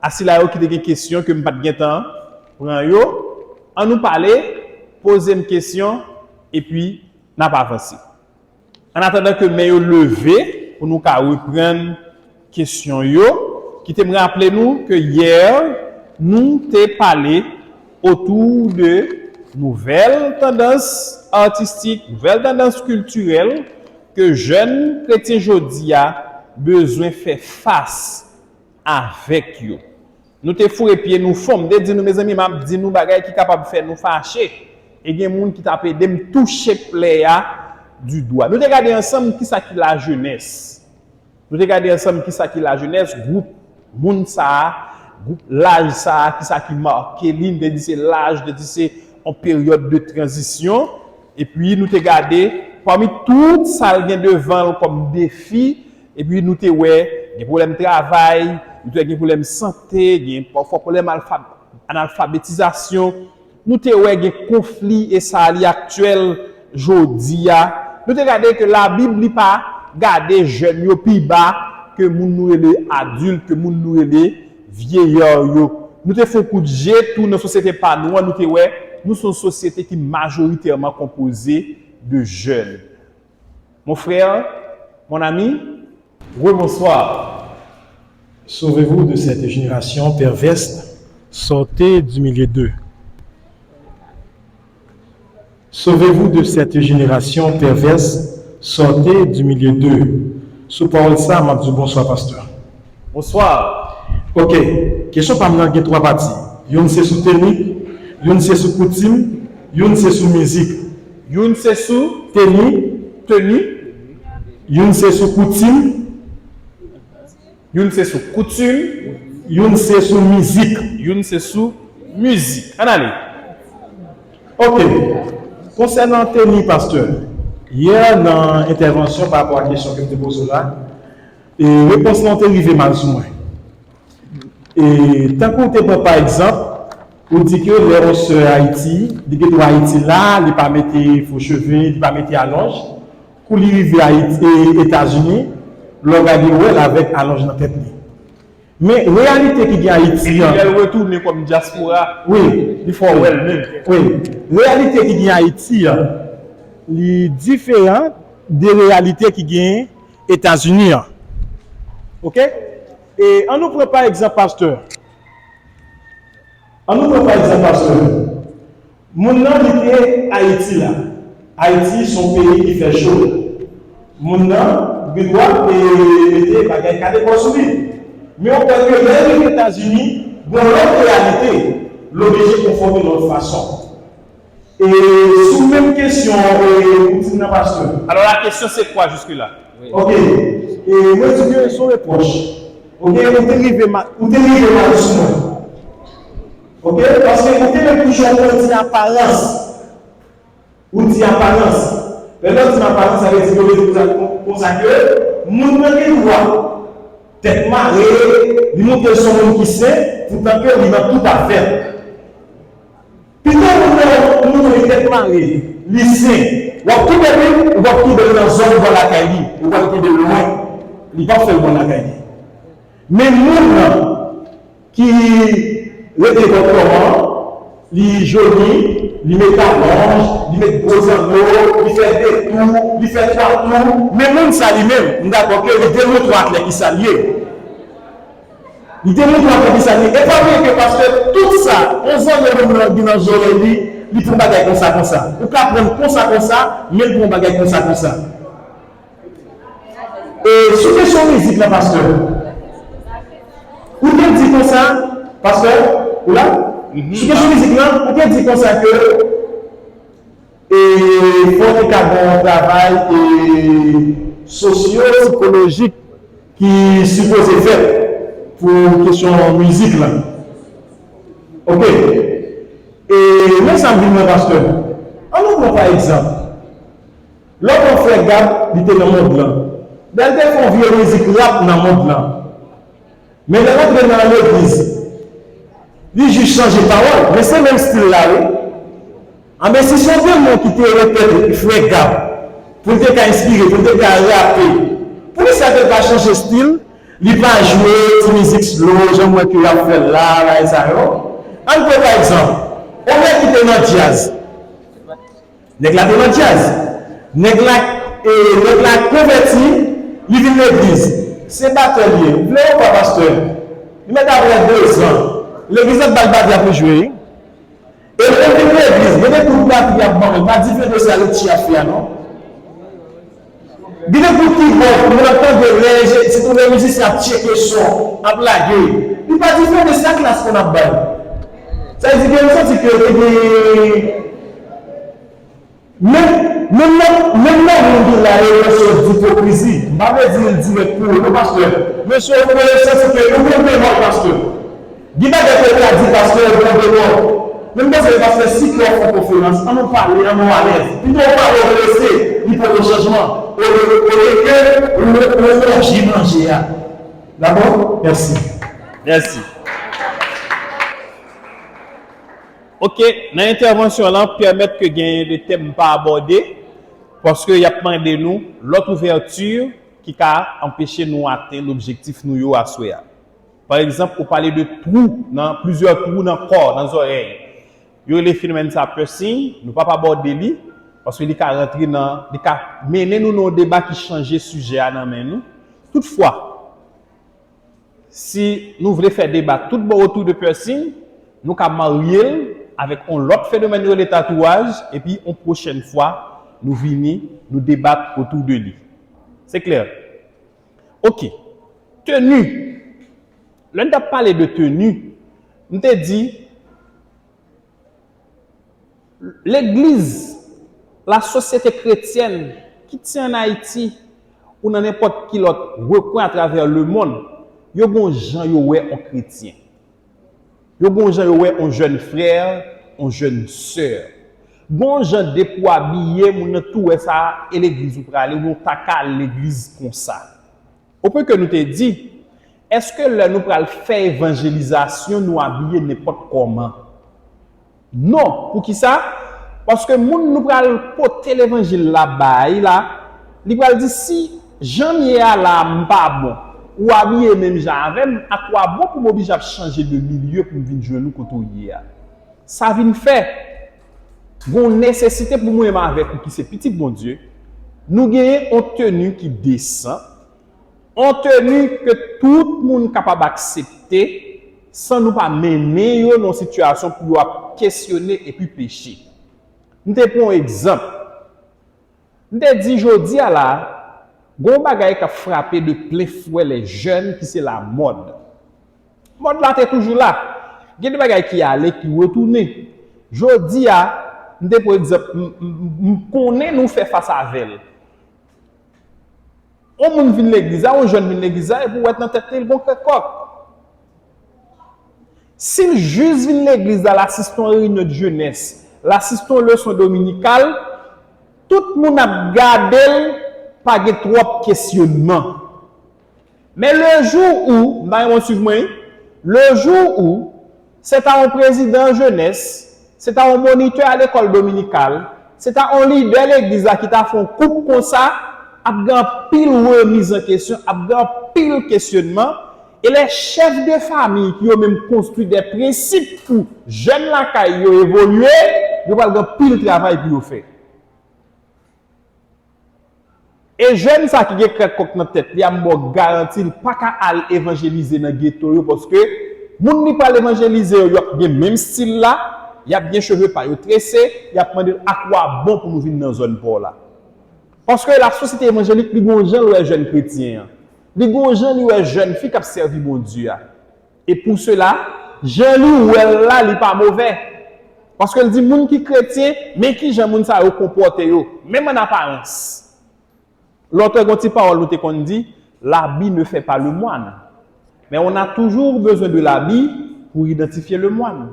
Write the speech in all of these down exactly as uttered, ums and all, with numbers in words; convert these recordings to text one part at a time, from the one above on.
a sila yo ki te gen kesyon ke m pa t gentan pran yo. Ann nou pale, poze m kesyon, epi n ap avanse. An atandan ke men yo leve pou nou ka reprann kesyon yo, kite m raple nou ke yè, nou te pale autour de nouvelles tendances artistiques, nouvelles tendances culturelles ke jèn kretyen jodi a bezwen fè fas avèk yo. Nou te foure pye nou fon. M te di nou, mezanmi, m ap di nou bagay ki kapab fè nou fache. E gen moun ki t ap ede m touche plè a du doigt. Nou te gade ansanm kisa ki lajenès. Nou te gade ansanm kisa ki lajenès, gwoup moun sa a, gwoup laj sa a, kisa ki make li. M te di se laj, m te di se yon peryòd de tranzisyon. Epi nou te gade, pami tout sa l gen devan l kòm defi, epi nou te wè gen pwoblèm travay, nou te wè gen pwoblèm sante, gen pafwa pwoblèm alfa-, analfabetizasyon, nou te wè gen konfli e sa li aktyèl jodi a. Nou te gade ke Labib li pa gade jèn yo pi ba ke moun nou rele adilt, ke moun nou rele vyeyar yo. Nou te fè yon kout je tou nan sosyete pa nou an, nou te wè nou se yon sosyete ki majoritèman konpoze de jèn. Mon frère, mon ami, rebonsoir. Sauvez-vous de cette génération perverse, sortez du milieu d'eux. Sauvez-vous de cette génération perverse, sortez du milieu d'eux. Sou pawòl sa, m ap di w bonswa, pastè. Bonswa. Ok. Kesyon pa m nan gen twa pati. Youn se sou teni, youn se sou koutim, youn se sou mizik. Youn se sou teni, teni. Youn se sou koutim. Youn se sou koutim. Youn se sou mizik. Youn se sou mizik. Ann ale. Ok. Konsènan teni, pastè, yè nan entèvansyon pa rapò a kesyon ke m te poze w la, e repons lan te rive mal sou mwen. E tankou w te pran pa egzanp, ou di ke lè yon sè Ayiti, li gen dwa Ayiti la, li pa mete fo cheve, li pa mete alonj, kou li rive Ayiti, e, Etazini, lè w gade, ou wè l avèk alonj nan tèt li. Men reyalite ki gen Ayiti an. Epi lè l retounen kòm dyaspora, wi, li fè w wè l menm. Wi. Reyalite ki gen Ayiti an, li diferan de reyalite ki gen Etazini an. Ok? E ann nou pran pa egzanp pastè. Ann nou pran pa egzanp pastè. Moun nan li te Ayiti la. Ayiti se yon peyi ki fè cho. Moun nan gen dwa e mete bagay kale kò sou li. Men ou kwè ke lè l rive Etazini, gen yon lòt reyalite, l oblije konfòme yon lòt fason. E sou menm kesyon, e, koutim nan pastè. Alors la question c'est quoi jusque-là? Ok. E mwen di ke se yon repwòch. Ok, ou te rive ma-, ou te rive mal sou mwen. Ok, paske ou te menm toujou ap di aparans. Ou di aparans. Lè lè w di aparans, sa vle di ke w vle di konsa, konsa ke moun nan gen dwa tèt mare, li montre l se yon moun ki sen, poutan ke li nan tout afè. Pito moun nan, moun nan li tèt mare, li sen. W ap kenbe li, w ap kenbe l nan zòn bò lakay li. Ou pral kenbe l lwen. Li p ap fè l bò lakay li. Men moun nan ki rete bò kò an, li joli, li met alonj, li met gwo zanno, li fè de tou, li fè twa tou. Men moun sa li menm, m dakò ke li demontre aklè kisa l ye. Li te montre w kisa li. E pa bliye ke pastè, tout sa, yon zanno moun nan gen nan zòrèy li, li pran bagay konsa, konsa. Ou ka pran konsa, konsa, men l pran bagay konsa, konsa. E sou kesyon mizik la, pastè, ou te di konsa, pastè, ou la? Mhm. Sou kesyon mizik la, ou te di konsa ke E fò te ka gen yon travay, e, sosyo-sikolojik ki sipoze fèt pou kesyon mizik lan. Ok. E men sa m vin nan, pastè. Ann nou pran pa egzanp. Lè w pran frè Gab, li te nan mond lan. Lè l te fè yon vye mizik rap nan mond lan. Men lè l antre nan legliz, li jis chanje pawòl, men se menm stil la, wi. Anben, si se yon demon ki te repete frè Gab, pou l te ka enspire, pou l te ka rape, poukisa ke l pa chanje stil, Li pa jwe ti mizik slow, jan m wè ke y ap fè l la, bagay sa yo. Ann pran pa egzanp, yon nèg ki te nan djaz. Nèg la te nan djaz. Nèg la, e, nèg la konvèti, li vin legliz. Se batè l ye. Vle ou pa, pastè. Li mèt apre de zan. Legliz ap ba l batri ap jwe, wi. E lè l vin legliz, gen de kout batri ap ban l, pa diferan de sa Richie ap fè a non. Gen de kout kibòd, moun ap tande lè, sitou lè mizisyen ap tcheke son, ap lage. Li pa diferan de sa klas konn ap bay. Sa vle di ke m santi ke te gen, menm, menm nan, menm nan moun ki la yo, mesye di ipokrizi. M pa vle di l dirèk pou ou non, pastè. Mesye, ou santi ke nou konn bemòl, pastè. Gen bagay ke w ka di pastè Bondemò. Men m panse pastè si ke w ap fè konferans, ann nou pale, ann nou alèz. Pito w pale w blese, li pote chanjman. Olye, olye ke ou, ou wonje manje a. Dakò? Mèsi. Mèsi. Ok, nan entèvansyon lan, pèmèt ke genyen de tèm m pa abòde, paske y ap mande nou lòt ouvèti ki ka anpeche nou atenn objektif nou yo aswè a. Pa egzanp, ou pale de twou nan, plizyè twou nan kò, nan zòrèy. Yo rele fenomèn sa piercing, nou p ap abòde li, paske li ka rantre nan, li ka mennen nou nan yon deba ki chanje sijè a nan men nou. Toutfwa, si nou vle fè deba tout bon otou de piercing, nou ka marye l avèk yon lòt fenomèn yo rele tatouaj, epi yon pwochèn fwa, nou vini, nou debat otou de li. Se klè? Ok. Teni. Lè n t ap pale de teni, m te di, legliz, lasosyete kretyèn, kit se ann Ayiti ou nan nenpòt ki lòt rekwen atravè lemonn, yo gon jan yo wè yon kretyen. Yo gon jan yo wè yon jèn frè, yon jèn sè. Gon jan depi w abiye, moun nan tou wè sa, e legliz ou prale, ou ta ka al legliz konsa. Open ke nou te di, èske lè nou pral fè evanjelizasyon, nou abiye nenpòt kòman? Non. Poukisa? Paske moun nou pral pote levanjil la bay la, li pral di, si jan m ye a la a m pa bon, ou abiye menm jan avè m, akwabon pou m oblije ap chanje de milye pou m vin jwenn ou kote w ye a? Sa vin fè gon nesesite pou mwen menm avèk ou ki se pitit Bondye, nou genyen yon teni ki desan, yon teni ke tout moun kapab aksepte san nou pa mennen yo nan yon sitiyasyon pou yo ap kesyone epi peche. M te pran yon egzanp. M te di jodi a la, gon bagay k ap frape de plen fwè lè jèn ki se lamòd. Mòd la te toujou la. Gen de bagay ki ale, ki retounen. Jodi a, m te pran egzanp, m, m, m, m konnen nou fè fas avè l. Yon moun vin legliz la, yon jèn vin legliz la, epi w wè nan tèt li, l gon krèk kòk. Si l jis vin legliz la, l asiste yon reyinyon de jenès, l asiste yon leson dominikal, tout moun ap gade l, pa gen twòp kesyonman. Men le jou ou, m ta renmen w swiv mwen, le jou ou, se ta yon prezidan jenès, se ta yon monitè a lekòl dominikal, se ta yon lidè legliz la ki ta fè yon koup konsa, ap gen anpil remiz an kesyon, ap gen anpil kesyonman, e lè chèf de fanmi ki yo menm konstwi de prensip pou jèn lakay yo evolye, yo pral gen anpil travay pou yo fè. E jèn sa ki gen krèk kòk nan tèt li a, m ba w garanti, li pa ka al evanjelize nan geto yo, paske moun li pral evanjelize yo, y ap gen menm stil la, y ap gen cheve pa yo trese, y ap mande l, a kwa bon pou nou vin nan zòn pa w la? Paske lasosyete evanjelik, li gon jan l wè jèn kretyen an. Li gon jan li wè jèn fi k ap sèvi Bondye a. E pou sela, jan li wè l la, li pa movè. Paske l di moun ki kretyen, men kijan moun sa yo konpòte yo, menm an aparans. Lòtrè, gon ti pawòl nou te konn di, l'habit ne fait pas le moine. Mais on a toujours besoin de l'habit pour identifier le moine.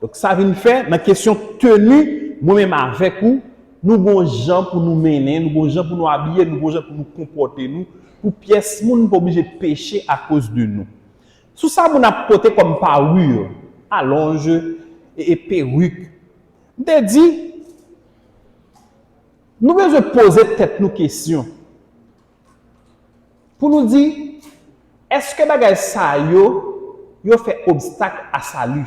Donk, sa vin fè, nan kesyon teni, mwen menm avèk ou, nou gon jan pou nou mennen, nou gon jan pou nou abiye, nou gon jan pou nou konpòte nou, pou pyès moun pa oblije peche akoz de nou. Sou sa moun ap pote kòm pawir, alonj, e, e perik. M te di, nou bezwen poze tèt nou kesyon. Pou nou di, èske bagay sa yo, yo fè obstak a sali?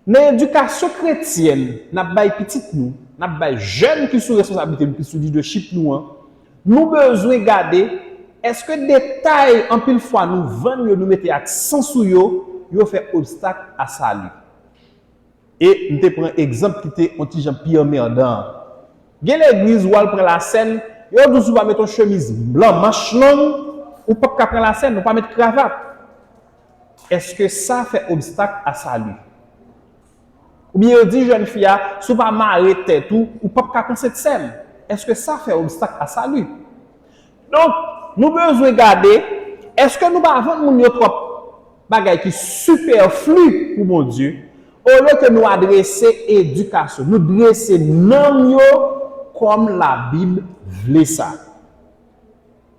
Nan edikasyon kretyèn n ap bay pitit nou, n ap bay jèn ki sou responsablite nou, ki sou lidèchip nou an, nou bezwen gade èske detay anpil fwa nou vann yo, nou mete aksan sou yo, yo fè obstak a sali. E m te pran egzanp ki te yon ti jan pi anmèdan an. Gen legliz, w al pran lasèn, yo di w si w pa met yon chemiz blan manch long, ou p ap ka pran lasèn, ou pa met kravat. Èske sa fè obstak a sali? Oubyen yo di jèn fi a, si w pa mare tèt ou, ou p ap ka pran sentsèn. Èske sa fè obstak a sali? Donk, nou bezwen gade, èske nou pa vann moun yo twòp bagay ki sipèfli pou Bondye, olye ke nou adrese edikasyon, nou drese nanm yo kòm Labib vle sa.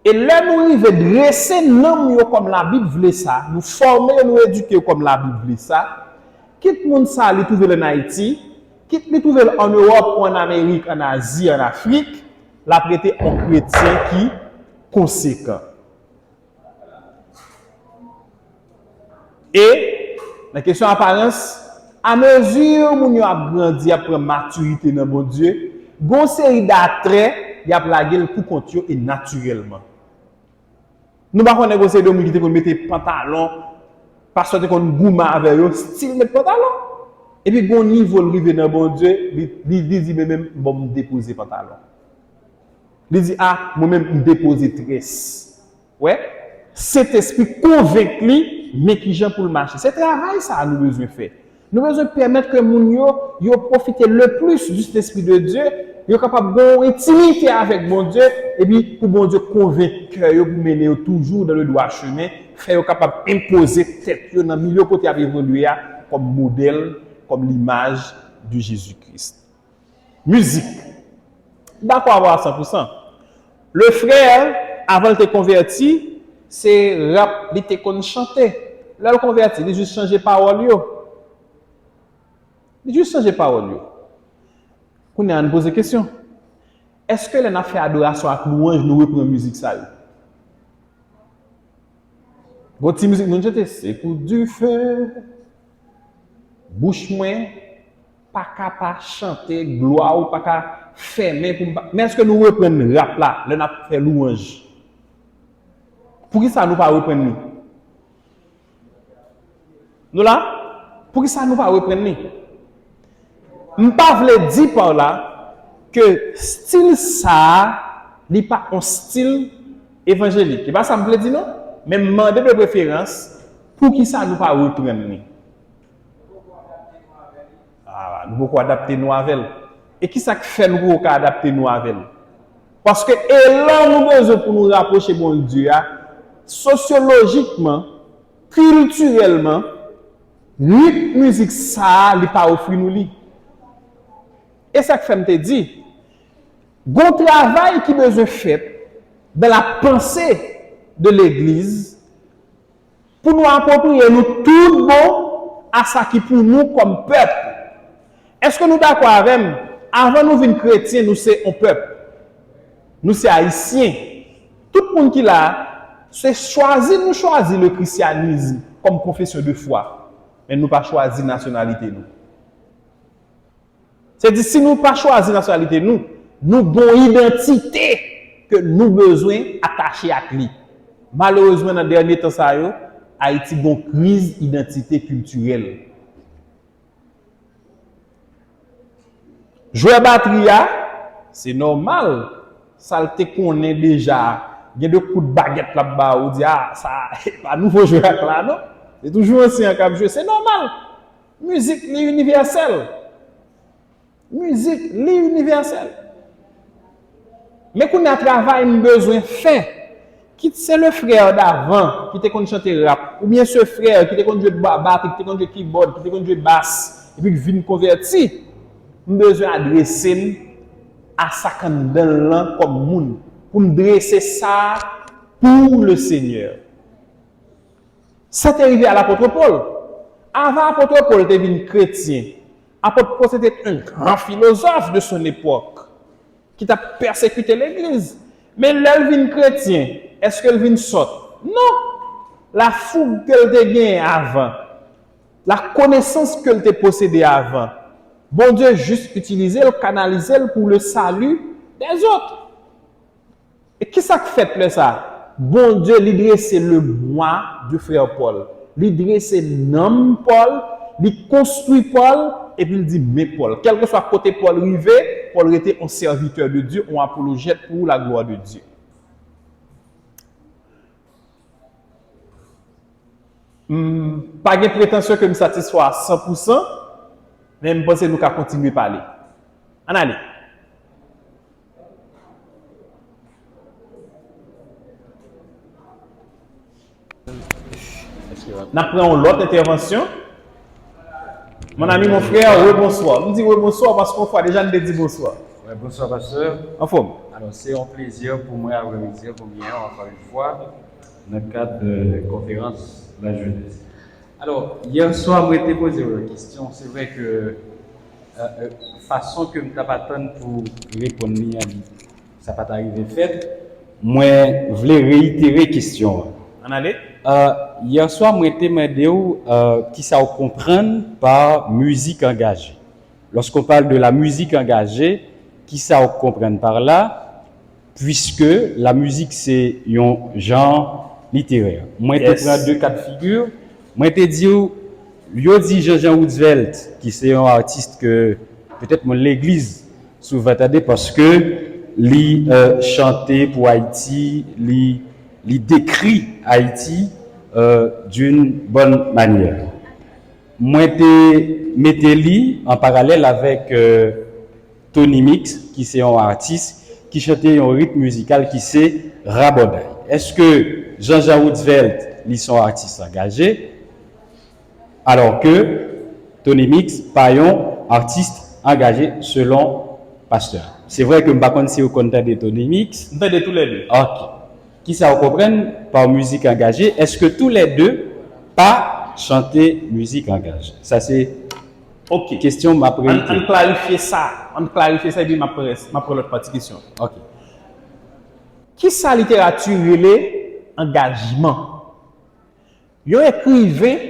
E lè nou rive drese nanm yo kòm Labib vle sa, nou fòme yo, nou edike yo kòm Labib vle sa, kit moun sa li twouve l ann Ayiti, kit li twouve l ann Ewòp ou ann Amerik, ann Azi, ann Afrik, l ap rete yon kretyen ki konsekan. E, nan kesyon aparans, amezi moun yo ap grandi, ap pran matirite nan Bondye, gon seri datrè y ap lage l pou kont yo e natirèlman. Nou pa konnen gon seri de moun ki te konn mete pantalon, pastè te konn goumen avè yo, still met pantalon. Epi gon nivo l rive nan Bondye, li, li, li di, "Men menm, bon, m depoze pantalon." Li di, "A, mwen menm, m depoze très." Wè, Sentespri konvenk li, men kijan pou l mache. Se travay sa a nou bezwen fè. Nou bezwen pèmèt ke moun yo, yo pwofite le plus du Saint-Esprit de Dieu, yo kapab gen yon entimite avèk Bondye, epi pou Bondye konvenk kè yo, pou mennen yo toujou dans le droit chemin, fè yo kapab enpoze tèt yo nan milye kote y ap evolye a kòm modèl, kòm limaj de Jezi Kris. Mizik. M dakò avè w a san pou san. Le frè, avan l te konvèti, se rap li te konn chante. Lè l konvèti, li jis chanje pawòl yo. Li jis chanje pawòl yo. Kounye a, ann poze kesyon. Èske lè n ap fè adorasyon ak lwanj, nou reprann mizik sa yo? Gon ti mizik nou chante, "Se pou dife." Bouch mwen pa ka pa chante glwa ou, pa ka fèmen pou m pa. Men èske nou reprann rap la lè n ap fè lwanj? Poukisa nou pa reprann li? Nou la? Poukisa nou pa reprann li? M pa vle di pa la ke stil sa a, li pa yon stil evanjelik. E pa sa m vle di non. Men m mande de preferans, poukisa nou pa reprann li? Ah, nou poko adapte nou avè l. E kisa k fè nou poko ka adapte nou avè l? Paske elan nou bezwen pou nou rapwoche Bondye a, sosyolojikman, kiltirèlman, ritm mizik sa a, li pa ofri nou li. E sa k fè m te di, gon travay ki bezwen fèt dans la pensée de legliz, pou nou apwopriye nou tout bon a sa ki pou nou kòm pèp. Èske nou dakò avè m? Avan nou vin kretyen, nou se yon pèp. Nou se Ayisyen. Tout moun ki la, se chwazi nou chwazi le christianisme kòm confession de foi. Men nou pa chwazi nasyonalite nou. Se di, si nou pa chwazi nasyonalite nou, nou gon idantite ke nou bezwen atache ak li. Malerezman, nan dènye tan sa yo, Ayiti gon kriz idantite kiltirèl. Jwè batri a, se nòmal, sa l te konnen deja, gen de kout bagèt l ap ba ou, ou di, "A, sa, e pa nouvo jwè ak la, non. Se toujou ansyen an k ap jwe." Se nòmal. Mizik, li inivèsèl. Mizik, li inivèsèl. Men kounye a, travay m bezwen fè. Kit se le frè davan ki te konn chante rap, oubyen se frè ki te konn jwe ba-, batri, ki te konn jwe kibòd, ki te konn jwe bas, epi k vin konvèti, m bezwen adrese m a sa k anndan l lan kòm moun, pou m drese sa pou le Senyè. Sa te rive a lapot Pòl. Avan apot Pòl te vin kretyen, apot Pòl se te yon gran filozòf de son epòk, ki t ap pèsekite legliz. Men lè l vin kretyen, Èske l vin sòt? Non. Lafoug ke l te genyen avan, lakonesans ke l te posede avan, Bondye jis itilize l, kanalize l pou le salut des autres. E ki sa k fèt lè sa a? Bondye, li drese le moi de frè Pòl. Li drese nanm Pòl, li konstwi Pòl, epi l di, men Pòl. Kèlkeswa kote Pòl rive, Pòl rete yon sèvitè de Dye, yon apolojèt pour la gloire de Dieu. M pa gen pretansyon ke m satisfè a san pou san, men m panse nou ka kontinye pale. Ann ale. N ap pran yon lòt entèvansyon. Mon ami, mon frère, rebonswa. M di rebonswa paske yon fwa deja n te di bonswa. Ouais, bonsoir, pasteur. Anfòm. Alors, c'est un plaisir pour moi après-midi pour bien, encore une fois, dans le cadre de conférence de la jeunesse. Alors, hier soir, mwen te poze yon kesyon. Se vre ke euh, euh, fason ke m t ap atann pou reponn li an, li, sa pa t arive fèt. Mwen vle reitere kesyon an. Ann ale. Euh, yè swa, mwen te mande w euh, kisa w konprann pa mizik angaje. Lorsqu'on parle de la musique engagée, kisa w konprann par la? Puisque la musique c'est yon jan literè. Mwen te Yes. pran de ka de figi. Mwen te di w, yo di Jean-Jean Roosevelt, ki se yon atis ke petèt moun legliz souvan tande, paske li euh, chante pou Ayiti, li, li dekri Ayiti euh, d'une bonne manière. Mwen te mete li an paralèl avèk euh, Tony Mix, ki se yon atis ki chante yon ritm mizikal ki se rabòday. Èske Jean-Jean Roosevelt li se yon atis angaje, alò ke Tony Mix pa yon atis angaje selon pastè? Se vre ke m pa konn si ou konn tande Tony Mix. M tande toulède. Ok. Kisa ou konprann pa mizik angaje? Èske toulède pa chante mizik angaje? Sa se Ok. Kesyon m ap Ann ann reite. klarifye sa. Ann klarifye sa epi m ap pran rès- m ap pran lòt pati kesyon. Ok. Kisa literati rele angajman? Yon ekriven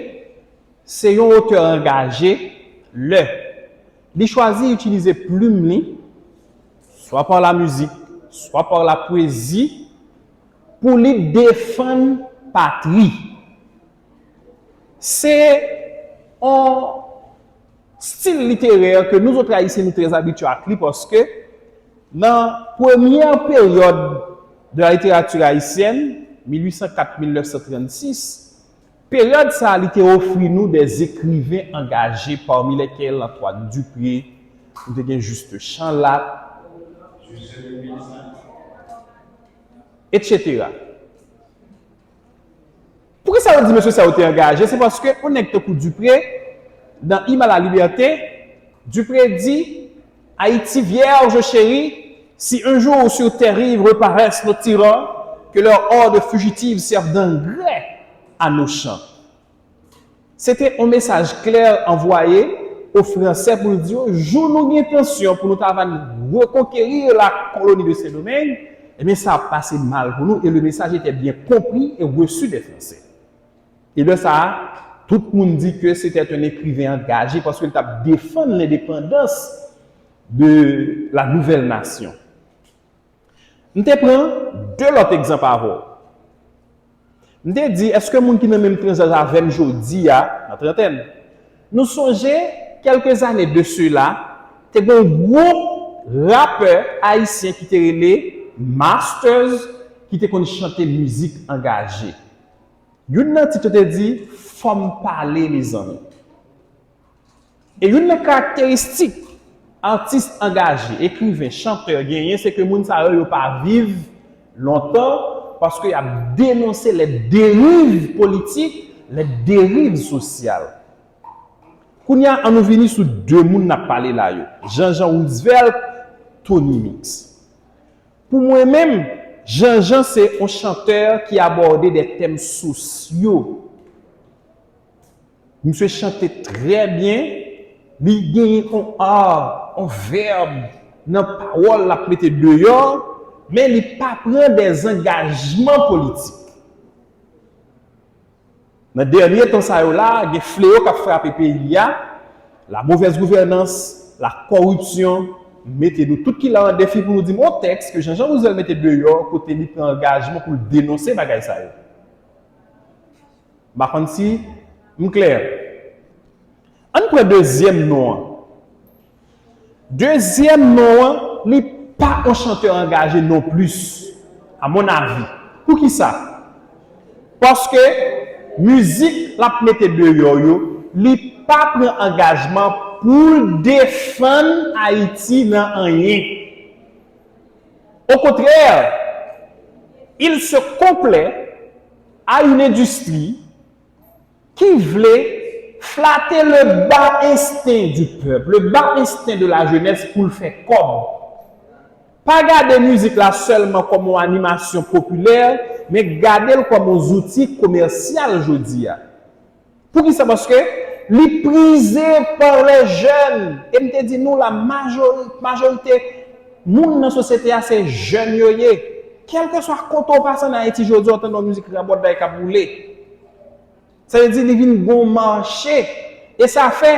se yon otè angaje lè li chwazi itilize plim li, swa pa la mizik, swa pa la pwezi, pou li defann patri. Se yon stil literè ke nou zòt Ayisyen nou trè abitye ak li paske nan premyè peryòd de la littérature haïtienne, mil uit san kat mil nèf san trannsis, peryòd sa a li te ofri nou des écrivains engagés, parmi lesquels Antoine Dupré, nou te gen Juste Chanlat, et cetera. Poukisa yo di mesye sa yo te angaje? Se paske yon nèg tankou Dupré, nan Hymne à la liberté, Dupré di, Haïti vierge chérie, si un jour sur tes rives reparaissent nos tyrans, que leurs hordes fugitives servent d'engrais à nos champs. Se te yon mesaj klè anvwaye o Fransè pou l di yo, jou nou gen entansyon pou nou ta va rekonkeri la koloni de Sendomeng, ebyen sa ap pase mal pou nou, et le message était bien compris et reçu des Français. E lè sa a, tout moun di ke se te yon ekriven angaje paske l t ap defann lendepandans de la nouvelle nation. M te pran de lòt egzanp avè w. M te di, èske moun ki nan menm tranch daj avè m jodi a, nan trantèn, nou sonje, kèlke zane de sela, te gen yon gwoup rapè ayisyen ki te rele Masters, ki te konn chante mizik angaje. Youn nan tit yo te di, fò m pale, mezanmi. E youn nan karakteristik atis angaje, ekriven, chantè genyen, se ke moun sa yo, yo pa viv lontan, paske y ap denonse les dérives politiques, les dérives sociales. Kounye a, ann nou vini sou de moun n ap pale la yo, Jean-Jean Roosevelt, Tony Mix. Pou mwen menm, Jean-Jean se yon chantè ki abòde de tèm sosyo. Misye chante trè byen, li genyen yon art, yon vèb nan pawòl l ap mete deyò Men li pa pran dèzangajman politik. Nan dènye tan sa yo la, gen fleyo k ap frape peyi a, la mauvaise gouvernance, la corruption, mete nou tout ki la an defi pou nou di m yon tèks ke Jean Jean Rouzel mete deyò kote li pran angajman pou l denonse bagay sa yo. M pa konn si m klè. Ann pran dezyèm non an. Dezyèm non an, li pa yon chantè angaje non plis, à mon avis. Poukisa? Paske mizik l ap mete deyò yo, li pa pran angajman pou l defann Ayiti nan anyen. Au contraire, il se complaît à une industrie ki vle flate le bas instinct du peuple, le bas instinct de la jeunesse pou l fè kòb. Pa gade mizik la sèlman kòm yon animasyon popilè, men gade l kòm yon zouti komèsyal jodi a. Poukisa? Paske li prize par les jeunes. E m te di nou la majori-, majorite moun nan sosyete a se jèn yo ye. Kèlkeswa kote w pase ann Ayiti jodi a, w tande yon mizik rabòday k ap woule. Sa vle di li vin gon mache. E sa fè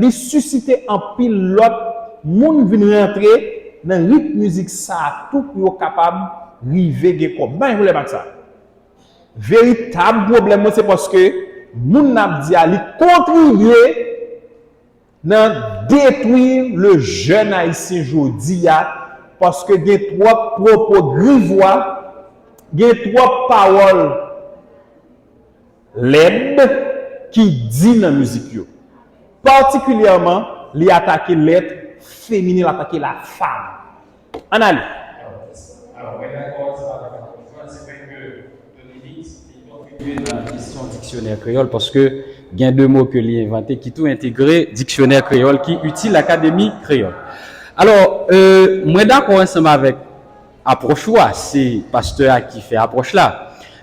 li sisite anpil lòt moun vin rantre nan ritm mizik sa a tou pou yo kapab rive gen kòb. Ban yon pwoblèm ak sa. Veritab pwoblèm mwen se paske moun n ap di a li kontribye nan detwi le jeune ayisyen jodi a, paske gen twòp pwopo grivwa, gen twòp pawòl lèd ki di nan mizik yo. Patikilyèman, li atake lèt feminen, li atake la femme. Ann ale. Alò, mwen dakò ansanm avèk Antoine, se vre ke Tony Mix, li kontribye nan kesyon diksyonè kreyòl, paske gen de mo ke li envante ki tou entegre diksyonè kreyòl ki itil Akademi Kreyòl. Alò, euh, mwen dakò ansanm avèk apwòch ou a, se pastè a ki fè apwòch la.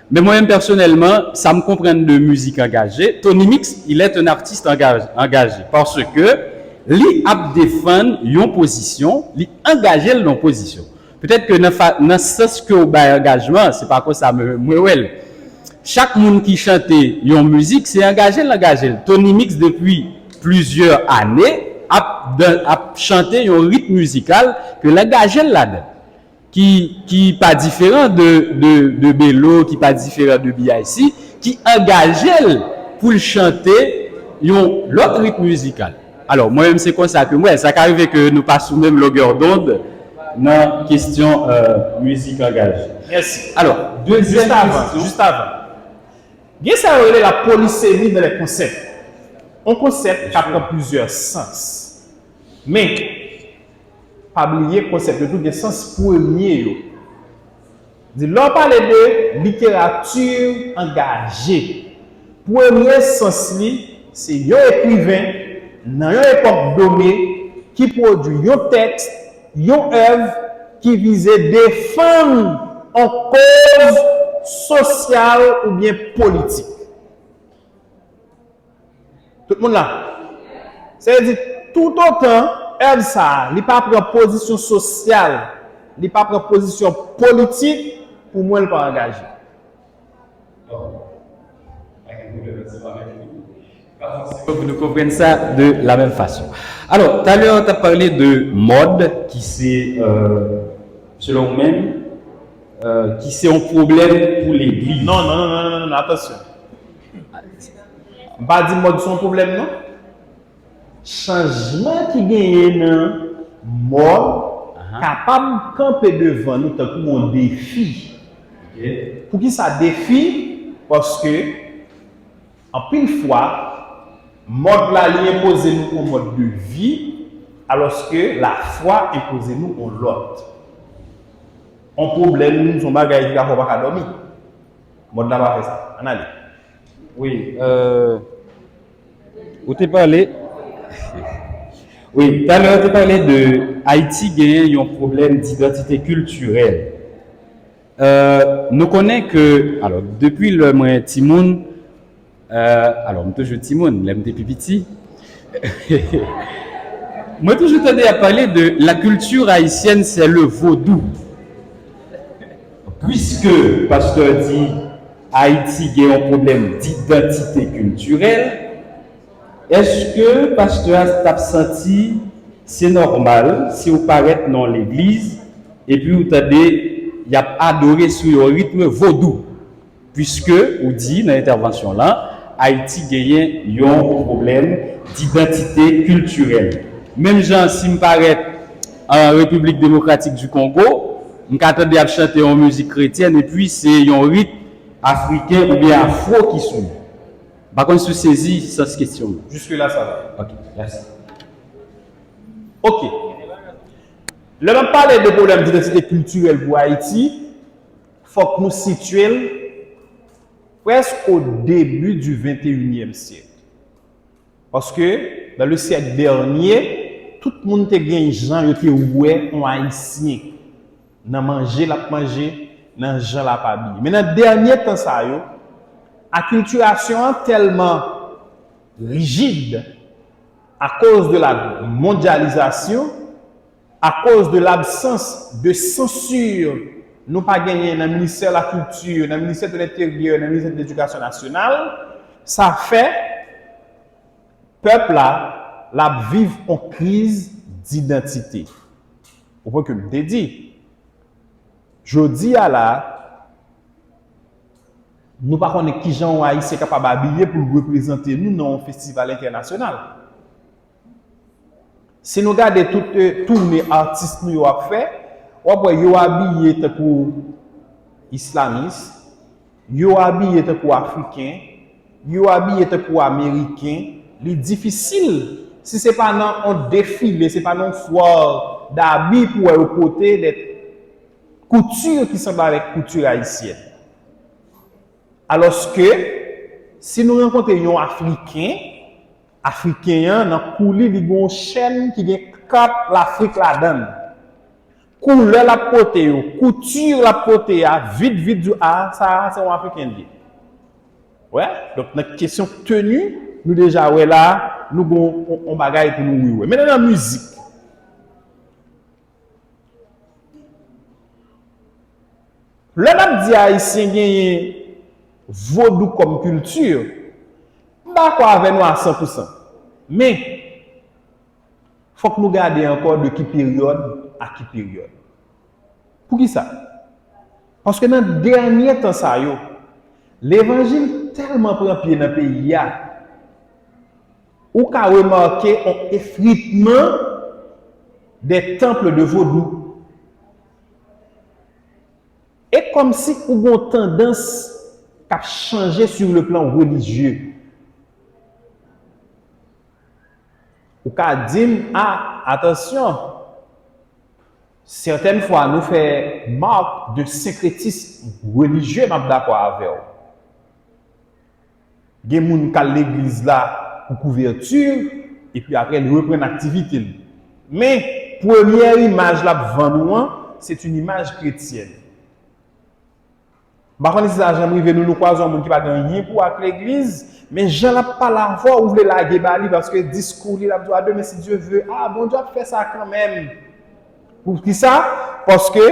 Men mwen menm pèsonèlman, sa m konprann de mizik angaje, Tony Mix, il est un artiste engagé, engagé, paske li ap defann yon pozisyon, li angaje l nan yon pozisyon. Petèt ke nan fa-, nan sans ke w bay angajman, se pa konsa mwen, mwen wè l. Chak moun ki chante yon mizik, se angaje l angaje l. Tony Mix, depi plizyè ane, ap, dan, ap chante yon ritm mizikal ke l angaje l ladan. Ki, ki pa diferan de, de, de Belo, ki pa diferan de B I C, ki angaje l pou l chante yon lòt ritm mizikal. Alò, mwen menm, se konsa ke m wè. Sa ka rive ke nou pa sou menm longè dond nan kesyon, euh, mizik angaje. Mèsi. Alò, dezyèm kesyon. Jis avan, jis avan. Gen sa yo rele la polisemi dans les concepts. Yon konsèp ka pran plizyè sans. Men, pa bliye konsèp yo tou gen sans premye yo. Di, lè w pale de literati angaje, premye sans li, se yon ekriven nan yon epòk done ki pwodui yon tèks, yon èv ki vize defann yon koz sosyal oubyen politik. Tout moun la? Sa vle di, toutotan èv sa a, li pa pran pozisyon sosyal, li pa pran pozisyon politik, pou mwen, li pa angaje. Bon. Pa gen pwoblèm, se pa menm. Pa fòseman pou nou konprann sa de la menm fason. Alò, talè, w t ap pale de mòd ki se, euh, selon ou menm, euh, ki se yon pwoblèm pou legliz. Non, non, non, non, non, non, atansyon. M pa di mòd se yon pwoblèm, non. Chanjman ki genyen nan mòd kapab kanpe devan nou tankou yon defi. Poukisa defi? Paske, anpil fwa, mòd la, li enpoze nou yon mòd de vi, alòske lafwa enpoze nou yon lòt. Yon pwoblèm, se yon bagay ki ka fè w pa ka dòmi. Mòd la pa fè sa. Ann ale. Wi, euh, ou te pale. Wi, talè ou te pale de Ayiti genyen yon pwoblèm didantite kiltirèl. Euh, nou konnen ke, alò, depi lè mwen timoun, euh, alò, m toujou timoun, lè m te pi piti, mwen toujou tande y ap pale de la culture haïtienne, c'est le vaudou. Piske pastè di Ayiti gen yon pwoblèm didantite kiltirèl, èske pastè a t ap santi se nòmal si w parèt nan yon legliz epi w tande y ap adore sou yon ritm vodou? Piske ou di nan entèvansyon w lan, Ayiti genyen yon pwoblèm didantite kiltirèl. Menm jan si m parèt an Repiblik Demokratik di Kongo, m ka tande y ap chante yon mizik kretyèn epi se yon rit afriken oubyen afwo ki sou li. M pa konn si w sezi sans kesyon m. Jusque-là, ça va. Ok, mèsi. Ok. Lè m ap pale de pwoblèm didantite kiltirèl pou Ayiti, fòk nou sitye l prèske o debi di venteyinyèm syèk. Paske, dans le siècle dernier, tout moun te gen jan yo te wè yon Ayisyen nan manje l ap manje, nan jan l ap abiye. Men nan dènye tan sa yo, akiltirasyon an tèlman rijid, à cause de la mondialisation, à cause de l'absence de censure nou pa genyen nan ministè lakilti, nan ministè de lenteryè, nan ministè de ledikasyon nasyonal, sa fè pèp la, l ap viv yon kriz didantite. Ou pran ke m te di, jodi a la, nou pa konnen kijan yon Ayisyen kapab abiye pou l reprezante nou nan yon festival entènasyonal. Si nou gade tout, eh, toune atis nou yo ap fè, w ap wè yo abiye tankou islamis, yo abiye tankou afriken, yo abiye tankou ameriken. Li difisil si se pa nan yon defile, se pa nan yon fwa dabi pou wè yo pote de kouti ki sanble avèk kouti ayisyèn. Alòske, si nou rankontre yon afriken, afriken an, nan kou li, li gen yon chèn ki gen kat Lafrik ladan l. Koulè l ap pote yo, kouti l ap pote a, vit, vit, di, a, sa a, se yon afriken li ye. Wè, donk, nan kesyon teni, nou deja wè la, nou gen yon, yon bagay pou nou wi wè. Mennen nan mizik. Lè n ap di Ayisyen genyen vodou kòm kilti, m dakò avè nou a san pou san. Men, fòk nou gade ankò de ki peryòd a ki peryòd. Poukisa? Paske nan dènye tan sa yo, levanjil tèlman pran pye nan peyi a, ou ka remake yon efritman des temples de vodou. E kòmsi ou gon tandans k ap chanje sur le plan religieux. Ou ka di m, a, atansyon, sètèn fwa nou fè mark de senkretism relijye, m ap dakò avè w. Gen moun k al legliz la pou kouvèti, epi apre li reprann aktivite l. Men, premyè imaj l ap vann ou an, se yon imaj kretyèn. M pa konnen si sa janm rive nou, nou kwaze yon moun ki pa gen anyen pou wè ak legliz, men jan l ap pale avè w, ou vle lage ba li, paske diskou li, l ap di w, a demen si Dye ve, a, Bondye ap fè sa kanmenm. Poukisa? Paske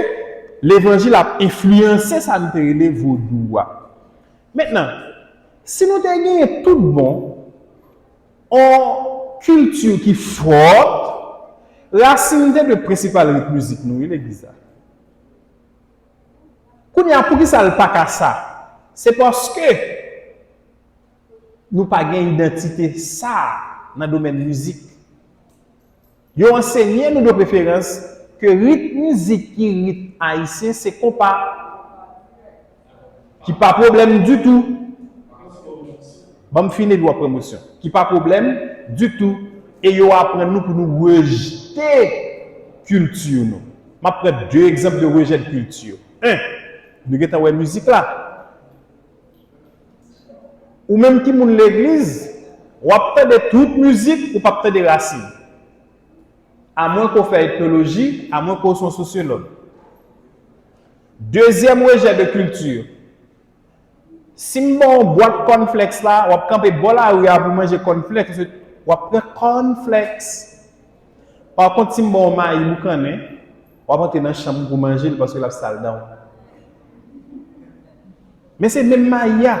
levanjil ap enfliyanse sa nou te rele vodou a. Mentnan, si nou te genyen tout bon yon kilti ki fò, rasin te dwe prensipal rit mizik nou, wi, legliz la. Kounye a, poukisa l pa ka sa? Se paske nou pa gen idantite sa a nan domèn mizik. Yo ansenye nou de preferans ke rit mizik ki rit ayisyen se konpa, ki pa pwoblèm ditou. Ban m fini epi w ap pran mosyon. Ki pa pwoblèm ditou. E yo aprann nou pou nou rejte kilti nou. M ap pran de egzanp de rejè de kilti. En, nou gentan wè mizik la. Ou menm ki moun legliz, w ap tande tout mizik, ou p ap tande rasin. Amwen ke w fè etnoloji, amwen ke w se yon sosyològ. Dezyèm rejè de kilti. Si m ba w bwat kònflèks la, w ap kanpe bò lari a pou manje kònflèks, w ap pran kònflèks. Pa kont, si m ba w mayi boukannen, w ap antre nan chanm ou pou manje l paske l ap sal dan w. Men se menm mayi a.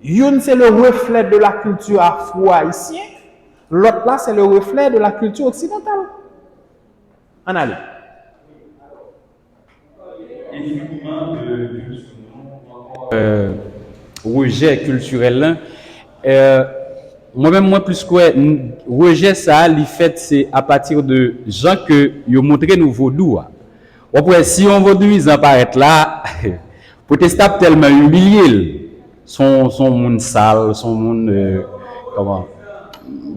Youn se le reflet de la culture afro-haïtienne, lòt la se le reflet de la culture occidentale. Ann ale. Rejè kiltirèl lan. Mwen menm mwen plis kwè rejè sa a li fèt se apati de jan ke yo montre nou vodou a. W ap wè si yon vodouyizan parèt la, pwotesta ap tèlman imilye l. Se yon se yon moun sal, se yon moun kòman.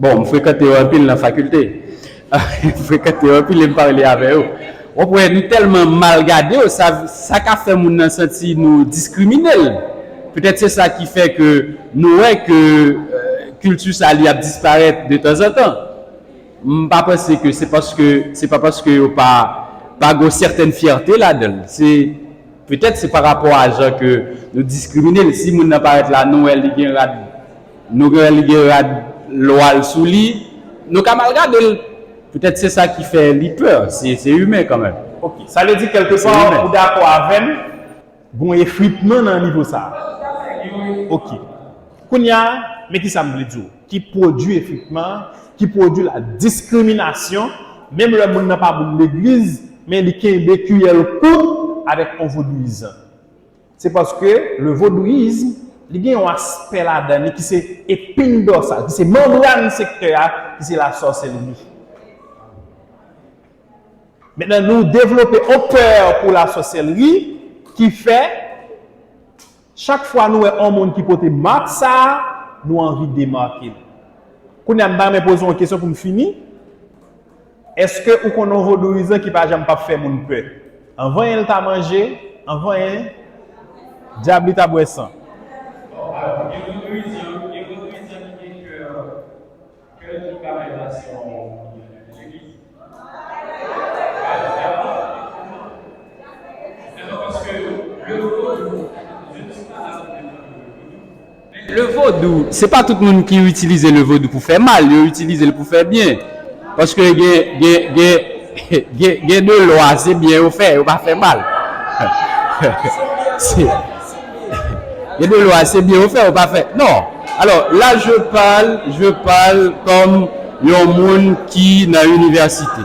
Bon, m frekante yo anpil nan fakilte. M frekante yo anpil e m pale avè yo. W ap wè nou tèlman mal gade yo, sa sa ka fè moun nan santi nou diskrimine l. Petèt se sa ki fè ke nou wè ke kilti sa li ap disparèt de tanzantan. M pa panse ke se paske se pa paske yo pa pa gen yon sètèn fyète ladan l. Se petèt se pa rapò a jan ke nou diskrimine l. Si moun nan parèt la nou wè li gen rad nou wè li gen rad lwa l sou li, nou ka mal gade l. Petèt se sa ki fè li pè. Se se imen kanmenm. Ok, sa vle di kèlkeswa ou dakò avè m, gon efritman nan nivo sa a. Ok. Kounye a, men kisa m vle di w. Ki pwodui efritman, ki pwodui la diskriminasyon, menm lè moun nan pa moun legliz, men li kenbe kiyè l kout avèk yon vodouyizan. Se paske le vodouyizm, li gen yon aspè ladan li ki se epin dòsal, ki se manbràn sektè a, ki se lasòsèlri. Mentnan nou devlope yon pè pou lasòsèlri ki fè chak fwa nou wè yon moun ki pote mak sa a, nou anvi demake l. Kounye a m ta renmen poze w yon kesyon pou m fini. Èske ou konn yon vodouyizan ki pa janm p ap fè moun pè? Anvan en l ta manje, anvan en dyab li ta bwè san. Le vodou, se pa tout moun ki itilize le vodou pou fè mal, yo itilize l pou fè byen. Paske gen gen gen gen gen de lwa se byen yo fè, yo pa fè mal. Gen de lwa se byen yo fè, yo pa fè. Non. Alò, la je parle, je parle kòm yon moun ki nan inivèsite.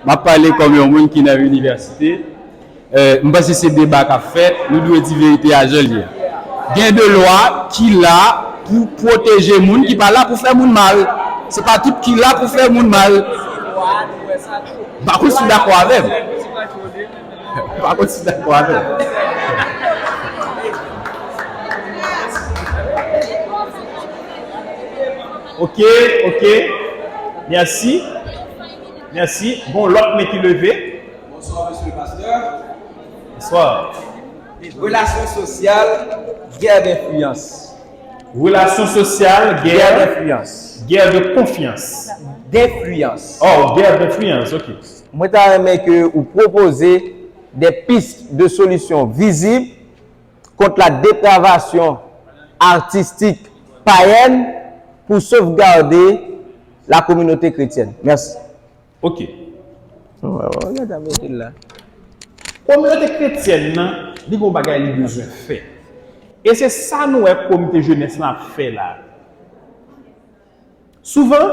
M ap pale kòm yon moun ki nan inivèsite. M panse se deba k ap fèt, nou dwe di verite a jan l ye. Gen de lwa ki la pou pwoteje moun ki pa la pou fè moun mal. Se pa tout ki la pou fè moun mal. M pa konn si w dakò avè m. M pa konn si w dakò avè m. Ok, ok. Mèsi. Mèsi. Gon lòt men ki leve. Bonsoir, mesye pastè. Bonsoir. Relasyon sosyal, gè denfliyans. Relasyon sosyal, gè denfliyans. Gè de konfyans. Denfliyans. Oh, gè denfliyans, ok. Mwen ta renmen ke ou pwopoze de pis de solisyon vizib kont la depravasyon artistik payèn pou sovgade la kominote kretyèn. Mèsi. Ok. Kominote kretyèn nan, li gen yon bagay li bezwen fè. E se sa nou wè komite jenès lan ap fè la. Souvan,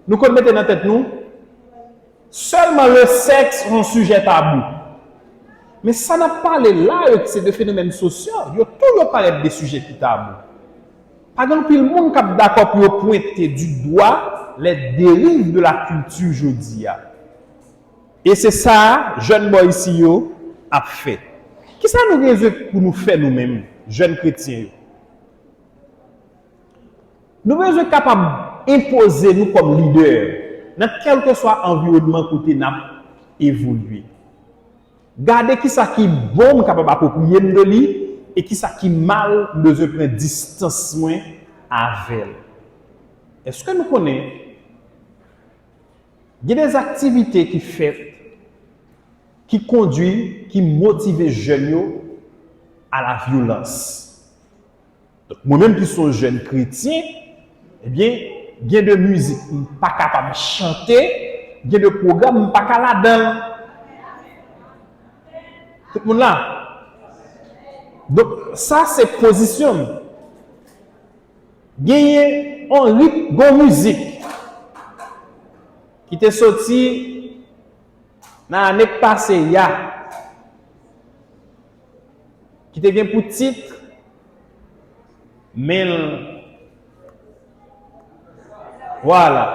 nou konn mete nan tèt nou, sèlman le sèks se yon sijè tabou. Men sa n ap pale la yo ki se de fenomèn sosyo, yo tou yo parèt de sijè ki tabou. Pa gen anpil moun k ap dakò pou yo pwente du doigt les dérives de la culture jodi a. E se sa jèn bò isi yo ap fè. Kisa nou gen pou nou fè nou menm, jèn kretyen yo? Nou bezwen kapab enpoze nou kòm lidè nan kèlkeswa anviwònman kote n ap evolye. Gade kisa ki bon m kapab apwopriye m de li e kisa ki mal m bezwen pran distans mwen avè l. Èske nou konnen gen de aktivite ki fèt ki kondui, ki motive jèn yo a la vyolans? Donk, mwen menm ki se yon jèn kretyen, ebyen, gen de mizik m pa kapab chante, gen de pwogram m pa ka ladan l. Tout moun la? Donk, sa se pozisyon m. Genyen yon rit, yon mizik ki te soti nan ane k pase a, ki te gen pou tit Men l. Vwala.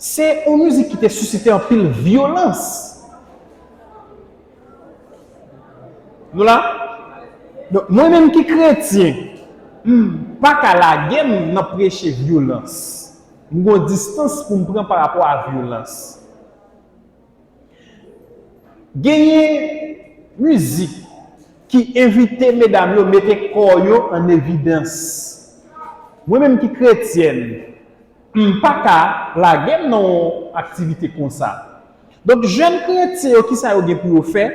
Se yon mizik ki te sisite anpil vyolans. Nou la? Donk, mwen menm ki kretyen, m pa ka lage m nan preche vyolans. M gen yon distans pou m pran pa rapò a vyolans. Genyen mizik ki envite medam yo mete kò yo an evidans. Mwen menm ki kretyèn, m pa ka lage m nan yon aktivite konsa. Donk, jèn kretyen yo, kisa yo gen pou yo fè?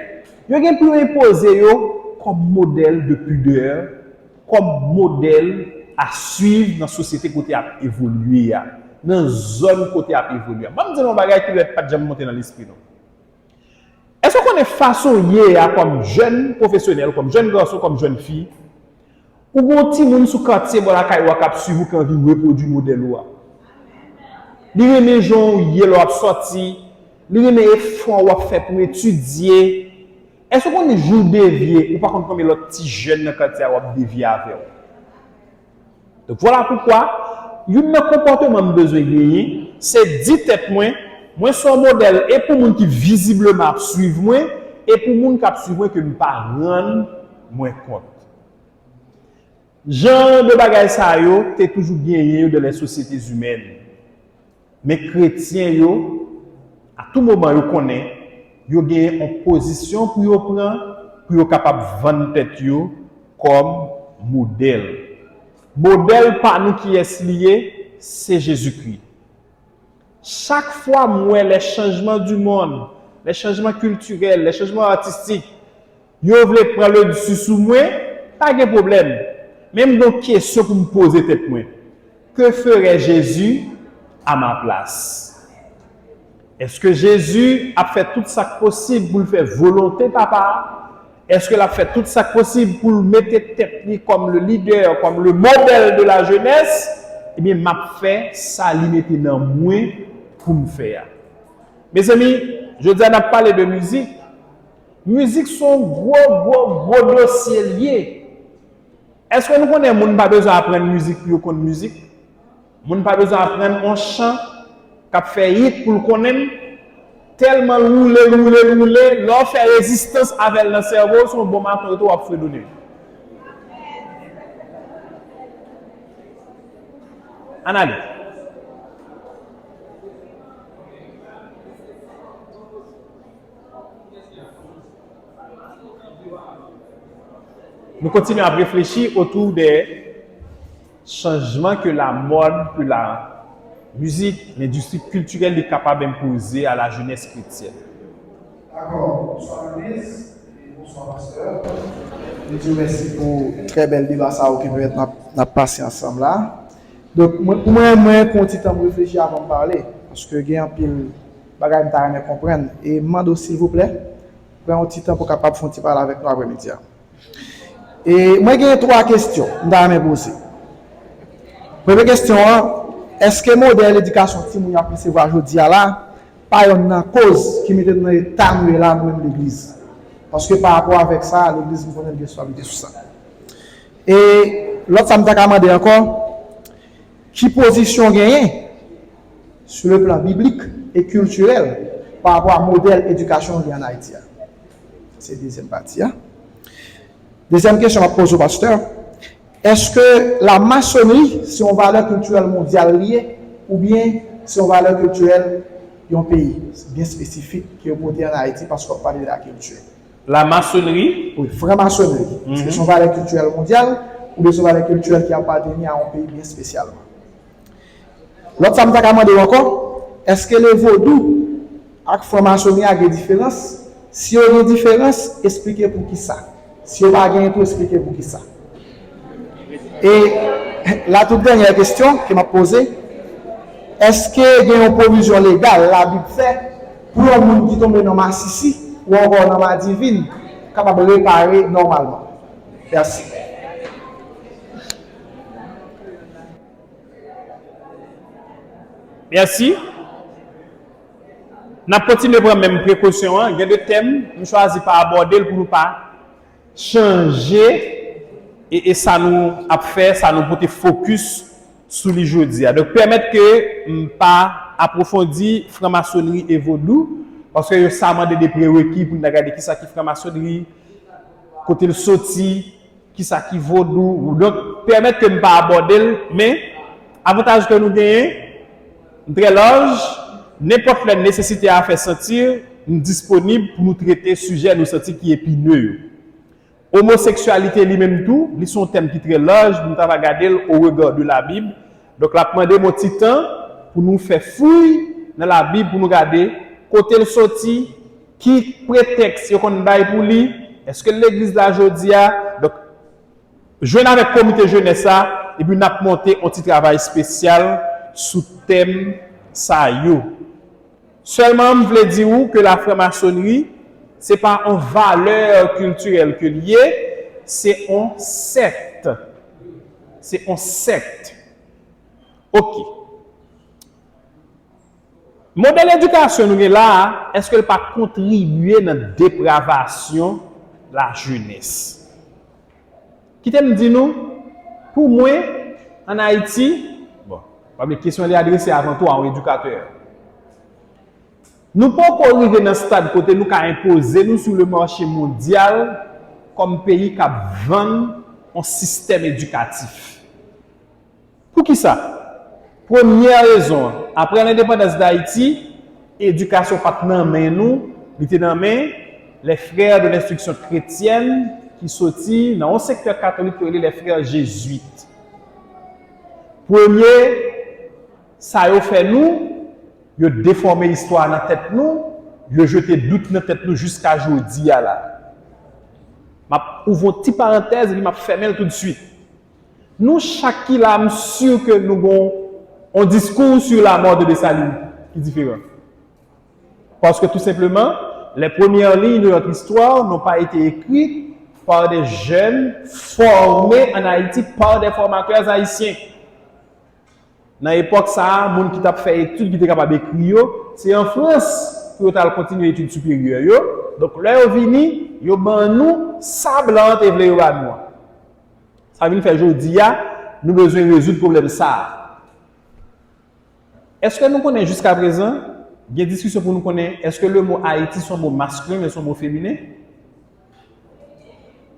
Yo gen pou yo enpoze yo kòm modèl de pidè, kòm modèl a swiv nan sosyete kote y ap evolye a, nan zòn kote y ap evolye a. Ban m di nou yon bagay ki petèt pa t janm monte nan lespri nou. Èske w konnen fason w ye a kòm jèn pwofesyonèl, kòm jèn gason, kòm jèn fi, ou gen yon timoun sou katye bò lakay ou a k ap swiv ou ki anvi repwodui modèl ou a? Li renmen jan w ye lè w ap sòti, li renmen efò w ap fè pou w etidye. Èske w konnen jou w devye, ou pa konn konbyen lòt ti jèn nan katye a w ap devye avè w? Donk, vwala poukwa, youn nan konpòteman m bezwen genyen, se di tèt mwen, mwen se yon modèl e pou moun ki vizibleman ap swiv mwen, e pou moun k ap swiv mwen ke m pa rann mwen kont. Jan de bagay sa yo te toujou genyen yo dans les sociétés humaines. Men kretyen yo, a tou moman yo konnen, yo genyen yon pozisyon pou yo pran, pou yo kapab vann tèt yo kòm modèl. Modèl pa nou kiyès li ye, se Jezikri. Chak fwa m wè les changements du monde, les changements culturels, les changements artistiques, yo vle pran le dessus sou mwen, pa gen pwoblèm. Men m gen yon kesyon pou m poze tèt mwen. Que ferait Jésus à ma place? Èske Jezi ap fè tout sa k posib pou l fè volonte Papa a? Èske l ap fè tout sa k posib pou l mete tèt li kòm le leader, kòm le modèl de la jeunesse? Ebyen, m ap fè sa li mete nan mwen pou m fè a. Mezanmi, jodi a n ap pale de mizik. Mizik se yon gwo, gwo, gwo dosye l ye. Èske nou konnen moun pa bezwen aprann mizik pou yo konn mizik? Moun pa bezwen aprann yon chan k ap fè hit pou l konnen l. Tèlman l woule, l woule, l woule, lè w fè rezistans avè l nan sèvo w, se yon bon maton rete w ap fredone. Ann ale. Nou kontinye ap reflechi otou de chanjman ke la mode, ke la mizik, lendistri kiltirèl li kapab enpoze a la jeunesse chrétienne. Dakò. Bonswa legliz, e bonswa pastè. Nou di w mèsi pou trè bèl deba sa yo ke petèt n ap, n ap pase ansanm la. Donk, mwen, pou mwen, mwen pran yon ti tan m reflechi avan m pale, paske gen anpil bagay m ta renmen konprann. E m mande w, silvouplè, pran yon ti tan pou w kapab fè yon ti pale avèk nou aprèmidi a. E mwen gen twa kesyon m ta renmen poze. Premye kesyon an, èske modèl edikasyon timoun yo ap resevwa jodi a la pa yonn nan koz ki mete nou nan eta nou ye la, nou menm legliz? Paske pa rapò avèk sa, legliz m konnen l gen responsabilite sou sa. E lòt sa m ta ka mande ankò, ki pozisyon w genyen, sou le plan biblik e kiltirèl, pa rapò a modèl edikasyon nou gen ann Ayiti a? Se dezyèm pati a. Dezyèm kesyon m ap poze w, pastè, èske la masonri se yon valè kiltirèl mondyal li ye, oubyen se yon valè kiltirèl yon peyi byen espesifik ke yo pote ann Ayiti paske w ap pale de la kilti? La masonri. Wi, franmasonri. Èske se yon valè kiltirèl mondyal oubyen se yon valè kiltirèl ki aparteni a yon peyi byen espesyalman? Lòt sa m ta ka mande w ankò, èske le vodou ak franmasonri a gen diferans? Si yo gen diferans, esplike poukisa. Si yo pa genyen tou, esplike poukisa. E la tout dènyè kesyon ke m ap poze, èske gen yon pwovizyon legal Labib fè pou yon moun ki tonbe nan masisi ou ankò nan madivin kapab repare nòmalman? Mèsi. Mèsi. N ap kontinye pran menm prekosyon an. Gen de tèm, m chwazi pa abòde l pou nou pa chanje e, e sa nou ap fè, sa nou pote fokis sou li jodi a. Donk, pèmèt ke m pa apwofondi franmasonri e vodou, paske yo sa mande de prereki pou n ta gade kisa ki franmasonri, kote l soti, kisa ki vodou. Donk, pèmèt ke m pa abòde l, men avantaj ke nou genyen, m trè laj, nenpòt lè nesesite a fè santi, m disponib pou nou trete sijè nou santi ki epine yo. Omoseksyalite li menm tou, li se yon tèm ki trè laj, nou ta va gade l au regard de la Bible. Donk, l ap mande m yon ti tan pou nou fè fouy nan Labib, pou nou gade kote l soti, ki pretèks yo konn bay pou li, èske legliz la jodi a. Donk, jwenn avèk komite jenès la, epi n ap monte yon ti travay espesyal sou tèm sa yo. Sèlman, m vle di w ke lafranmasonri, se pa yon valè kiltirèl ke l ye, se yon sèkt. Se yon sèkt. Ok. Modèl edikasyon nou gen la a, èske l pa kontribye nan depravasyon lajenès? Kite m di nou, pou mwen, ann Ayiti, bon, pa bliye kesyon li adrese avan tou a yon edikatè. Nou poko rive nan stad kote nou ka enpoze nou sou le mache mondyal kòm peyi k ap vann yon sistèm edikatif. Poukisa? Premyè rezon an, apre lendepandans Dayiti, edikasyon pa t nan men nou, li te nan men les frères de l'instruction chrétienne ki soti nan yon sektè katolik yo rele les frères jésuites. Premye, sa yo fè nou, yo defòme istwa nan tèt nou, yo jete dout nan tèt nou jiska jodi a la. M ap ouvri yon ti parantèz epi m ap fèmen l toutswit. Nou chak ki la, m si ke nou gon yon diskou sur la mort de Dessalines ki diferan. Parce que tout simplement, les premières lignes de notre histoire n'ont pas été écrites par des jeunes formés en Haïti par des formateurs haïtiens. Nan epòk sa a, moun ki t ap fè etid, ki te kapab ekri yo, se an Frans pou yo t al kontinye etid siperyè yo. Donk, lè yo vini, yo ban nou sa blan an te vle yo ba nou an. Sa vin fè jodi a, nou bezwen rezoud pwoblèm sa a. Èske nou konnen jiskaprezan, gen diskisyon pou nou konnen, èske le mo Ayiti se yon mo maskilen, se yon mo feminen?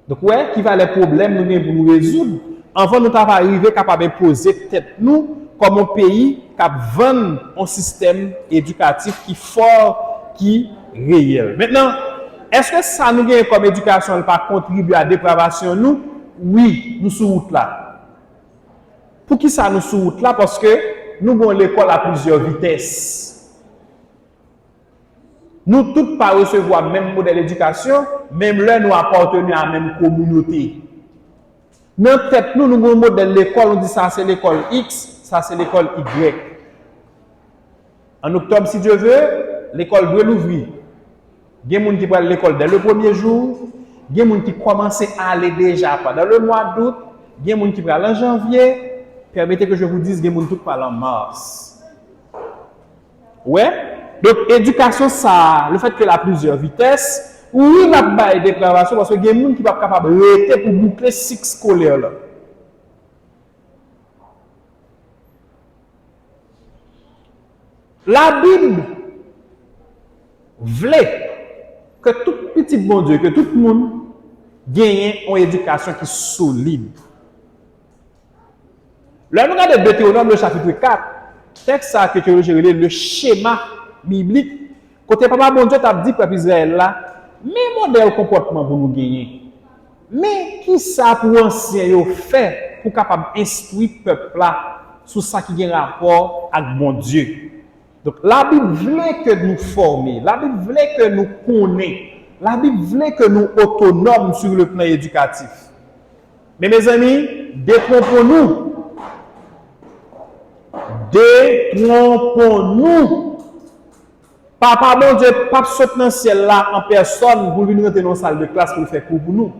Donk, ou wè ki valè pwoblèm nou gen pou nou rezoud anvan nou ta va rive kapab enpoze tèt nou kòm yon peyi k ap vann yon sistèm edikatif ki fò, ki reyèl. Mentnan, èske sa nou genyen kòm edikasyon an pa kontribye a depravasyon nou? Wi, nou sou wout la. Poukisa nou sou wout la? Paske nou gen yon lekòl a plizyè vitès. Nou tout pa resevwa menm modèl edikasyon, menm lè nou apateni a menm kominote. Nan tèt nou, nou gen yon modèl lekòl, nou di sa se lekòl X, sa se lekòl Y. An oktòb, si Dye ve, lekòl dwe louvri. Gen moun ki pral lekòl dè le premye jou, gen moun ki kòmanse ale deja pandan le mwa dout, gen moun ki pral an janvye, permettez que je vous dise, gen moun tou k pral an mas. Ou wè? Donk, edikasyon sa a, le fèt ke l a plizyè vitès, wi, l ap bay depravasyon, paske gen moun ki p ap kapab rete pou boukle sik eskolè la. Labib vle ke tout pitit Bondye, ke tout moun genyen yon edikasyon ki solid. Lè nou gade Detewonòm, le chapitre quatre, tèks sa a ke teyolojyen rele le schéma biblique, kote Papa Bondye t ap di pèp Izrayèl la, men modèl konpòtman pou nou genyen. Men kisa pou ansyen yo fè pou kapab enstwi pèp la sou sa ki gen rapò ak Bondye. Donk, Labib vle ke nou fòme, Labib vle ke nou konnen, Labib vle ke nou otonòm sur le plan éducatif. Men, mezanmi, detwonpon nou. Detwonpon nou. Papa Bondye p ap sot nan syèl la an pèsòn pou l vin rantre nan yon sal de klas pou l fè kou pou nou.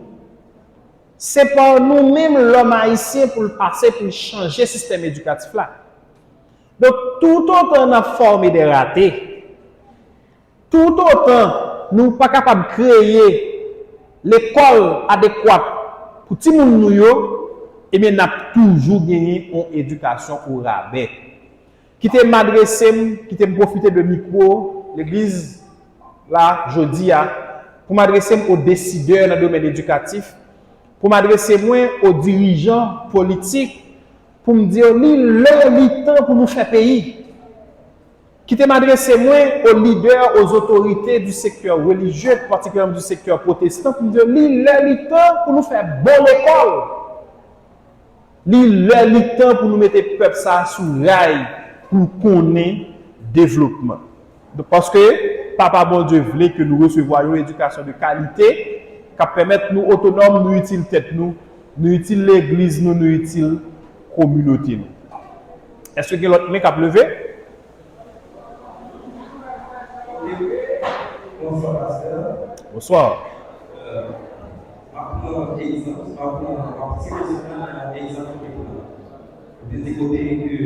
Se pa nou menm lòm ayisyen pou l pase pou l chanje sistèm edikatif la. Donk, toutotan n ap fòme de rate, toutotan nou pa kapab kreye lekòl adekwat pou timoun nou yo, ebyen, n ap toujou genyen yon edikasyon o rabè. Kite m adrese m, kite m pwofite de mikwo legliz la jodi a, pou m adrese m o desidè nan domèn edikatif, pou m adrese mwen o dirijan politik, pou m di yo li lè, li tan pou nou fè peyi. Kite m adrese mwen o lidè, o otorite du sektè relijye, patikilyèman du sektè pwotestan, pou m di yo li lè, li tan pou nou fè bon lekòl. Li lè, li tan pou nou mete pèp sa a sou ray pou l konnen devlopman. Donk, paske Papa Bondye vle ke nou resevwa yon edikasyon de kalite k ap pèmèt nou otonòm, nou itil tèt nou, nou itil legliz nou, nou itil kominote nou. Èske gen lòt men k ap leve? Bonswa, pastè. Bonswa. M ap pran egzanp, m ap pran, m ap site sèlman egzanp ki pran. Li te di kote ke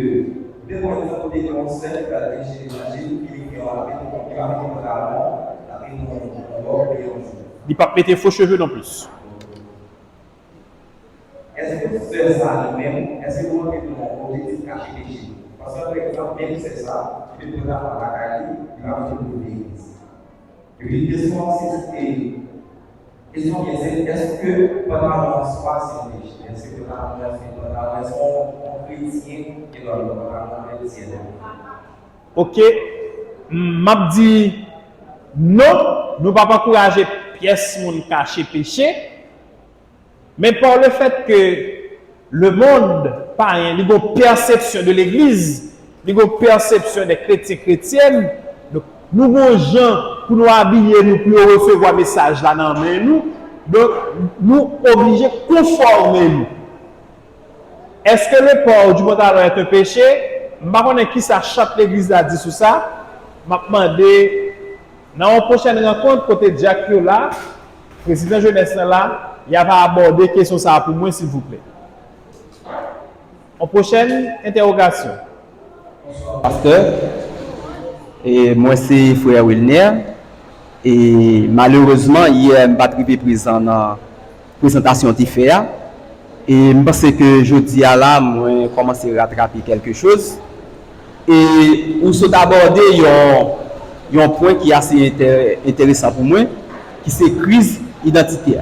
de pran egzanp kote gen yon sè ki pral deje manje, ki li gen yon lape, ki pa mete pantalon, lape yon yon lòb, yon jou. Li p ap mete fo cheve non plis. Èske sè sa li menm, èske nou antre nan yon objektif kache peche? Paske, pa egzanp, menm sè sa, li te pran lape lakay li, li pa mete pou legliz. Epi kesyon an se, se, kesyon byen se, èske pantalon an swa se yon peche? Èske pantalon an se, pantalon an se yon, yon kretyen ki gen dwa mete pantalon an lè l syèl? Oke, m ap di non, nou p ap ankouraje pyès moun kache peche. Men pa le fèt ke lemonn payen, li gon pèsepsyon de legliz, li gon pèsepsyon de kretyen, kretyèn, donk, nou gon jan pou nou abiye nou, pou yo resevwa mesaj la nan men nou, donk, nou oblije konfòme nou. Est-ce que le port du pantalon est un péché? M pa konnen kisa chat legliz la di sou sa. M ap mande nan yon pwochèn rankont kote dyak yo la, prezidan jenès lan la, y ap abòde kesyon sa a pou mwen, silvouplè. Yon pwochèn entèwogasyon. Pastè, e mwen se frè Wilner, e malerezman, yè m pa t rive prezan nan prezantasyon w te fè a. E m panse ke jodi a la, mwen kòmanse ratrape kèlke choz. E ou sot abòde yon, yon pwen ki ase enterè-, enteresan pou mwen, ki se kriz idantitè.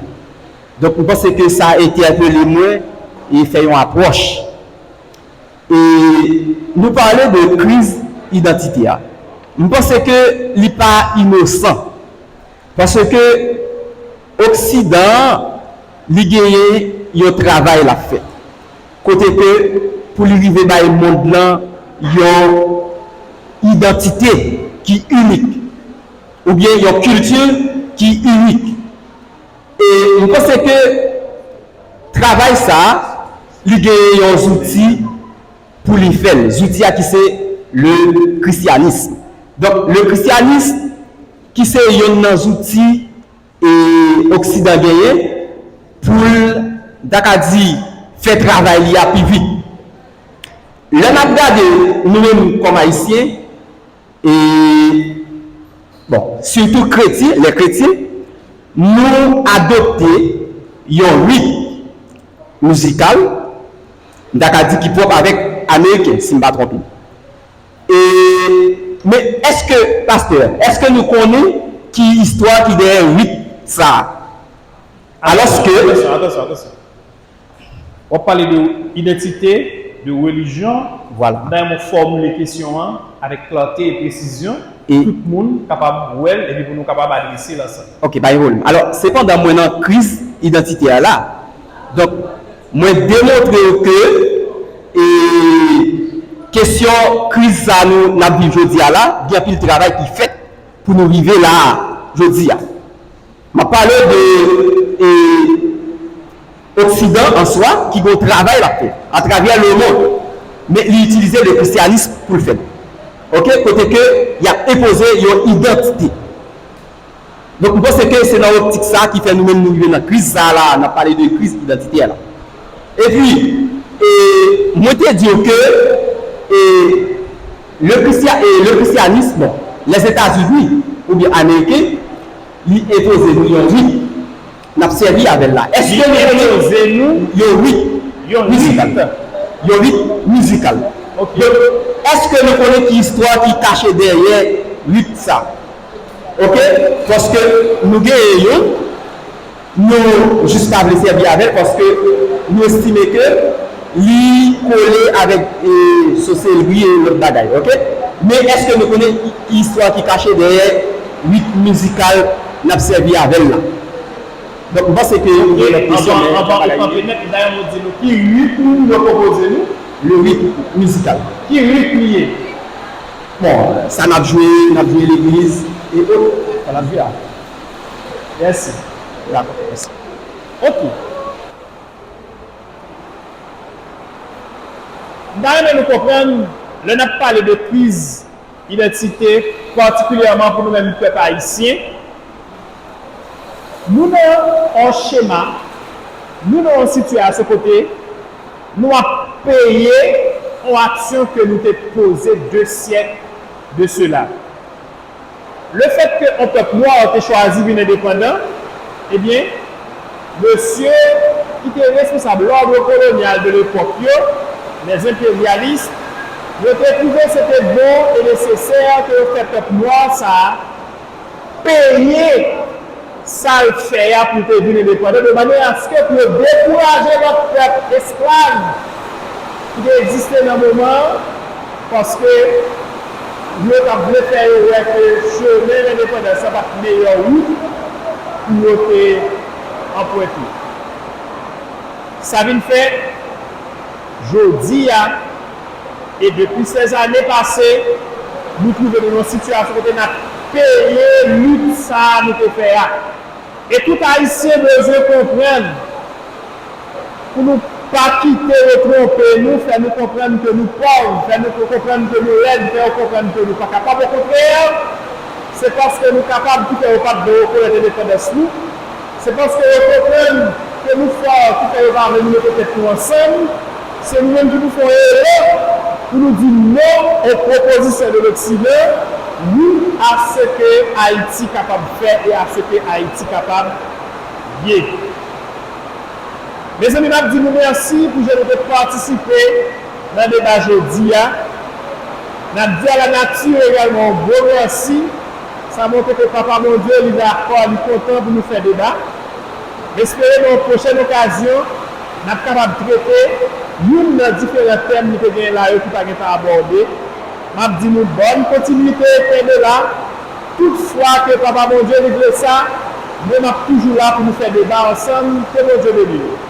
Donk, m panse ke sa entèpele mwen e fè yon apwòch. E nou pale de kriz idantitè a. M panse ke li pa inosan. Paske Oksidan an, li genyen yon travay l ap fè. Kote ke pou li rive bay mond lan yon idantite ki inik, oubyen yon kilti ki inik. E m panse ke travay sa a, li genyen yon zouti pou li fè l. Zouti a ki se le christianisme. Donk, le christianisme, ki se yonn nan zouti e Oksidan genyen pou l, m ta ka di, fè travay li a pi vit. Lè n ap gade nou menm kòm Ayisyen, e, bon, sitou kretyen, lè kretyen, nou adopte yon rit mizikal, m ta ka di ki pwòp avèk ameriken, si m pa twonpe m. E, men èske, pastè, èske nou konnen ki istwa ki dèyè rit sa a? Alòske, atansyon, atansyon, atansyon. W ap pale de idantite, de relijyon. Vwala. M ta renmen w fòmile kesyon an avèk klate e presizyon, e pou tout moun kapab wè l epi pou nou kapab adrese l ansanm. Oke, pa gen pwoblèm. Alò, sepandan mwen nan kriz idantitè a la, donk, mwen demontre w ke, e, kesyon kriz sa nou, n ap viv jodi a la, gen anpil travay ki fèt pou nou rive la a, jodi a. M ap pale de, e, Oksidan an swa, ki gon travay l ap fè atravè lemonn, men li itilize le christianisme pou l fè l. Oke? Kote ke y ap enpoze yon idantite. Donk, m panse ke se nan optik sa ki fè nou menm nou rive nan kriz sa la, n ap pale de kriz idantitè la. Epi, e, mwen te di w ke, e, le Christian, e, le christianisme, bon, Lèzetazini oubyen Ameriken, li enpoze nou yon rit n ap sèvi avè l la. Èske nou konnen yon rit mizikal? Yon rit mizikal. Donk, èske nou konnen ki istwa ki kache dèyè rit sa? Oke? Paske nou genyen yon, nou jis pa vle sèvi avè l paske nou estime ke li kole avèk, e, soselri e lòt bagay, oke? Men èske nou konnen ki istwa ki kache dèyè rit mizikal n ap sèvi avè l la? Donk, m panse ke ou gen lòt kesyon, men anvan ou kanpe nèt, dayè m di nou ki ritm yo pwopoze nou. Le ritm mizikal. Ki ritm li ye? Bon, sa n ap jwe, n ap jwe legliz e ot, sa n ap jwe a. Mèsi. Dakò, mèsi. Ok. M ta renmen nou konprann, lè n ap pale de kriz idantite, patikilyèman pou nou menm pèp ayisyen, nou nan yon chema, nou nan yon sitiyasyon kote nou ap peye yon aksyon ke nou te poze de syèk de sela. Lefètke yon pèp nwa te chwazi vin endepandan, ebyen, mesye ki te responsab lòd kolonyal de lepòk yo, les impérialistes, yo te twouve se te bon e nesesè ke yo fè pèp nwa sa a peye sa l fè a pou l te vin endepandan, de manyè aske pou yo dekouraje lòt pèp esklav ki te egziste nan moman an, paske yo t ap vle fè yo wè ke chemen lendepandans lan pa t meyè wout pou yo te anprente. Sa vin fè, jodi a, e depi sèz ane pase, nou twouve nou nan yon sitiyasyon kote n ap peye lit sa a nou te fè a. E tout Ayisyen bezwen konprann, pou nou pa kite yo twonpe nou, fè nou konprann ke nou pòv, fè nou konprann ke nou lèd, fè yo konprann ke nou pa kapab. Okontrè, se paske nou kapab ki fè yo pa t vle rekonèt endepandans nou. Se paske yo konprann ke nou fò ki fè yo pa vle nou mete tèt nou ansanm. Se nou menm ki pou fè yon efò pou nou di non aux propositions de l'Occident, wi a ce que Ayiti kapab fè e a ce que Ayiti kapab ye. Mezanmi, m ap di nou mèsi pou jan nou te patisipe nan deba jodi a. N ap di a lanati egalman yon gwo mèsi. Sa montre ke Papa Bondye, li dakò, li kontan pou nou fè deba. M espere nan yon pwochèn okazyon, n ap kapab trete youn nan diferan tèm nou te genyen la yo ki pa gentan abòde. M ap di nou bòn kontinwite, kenbe la. Tout fwa ke Papa Bondye li vle sa, mwen m ap toujou la pou nou fè deba ansanm. Ke Bondye beni nou.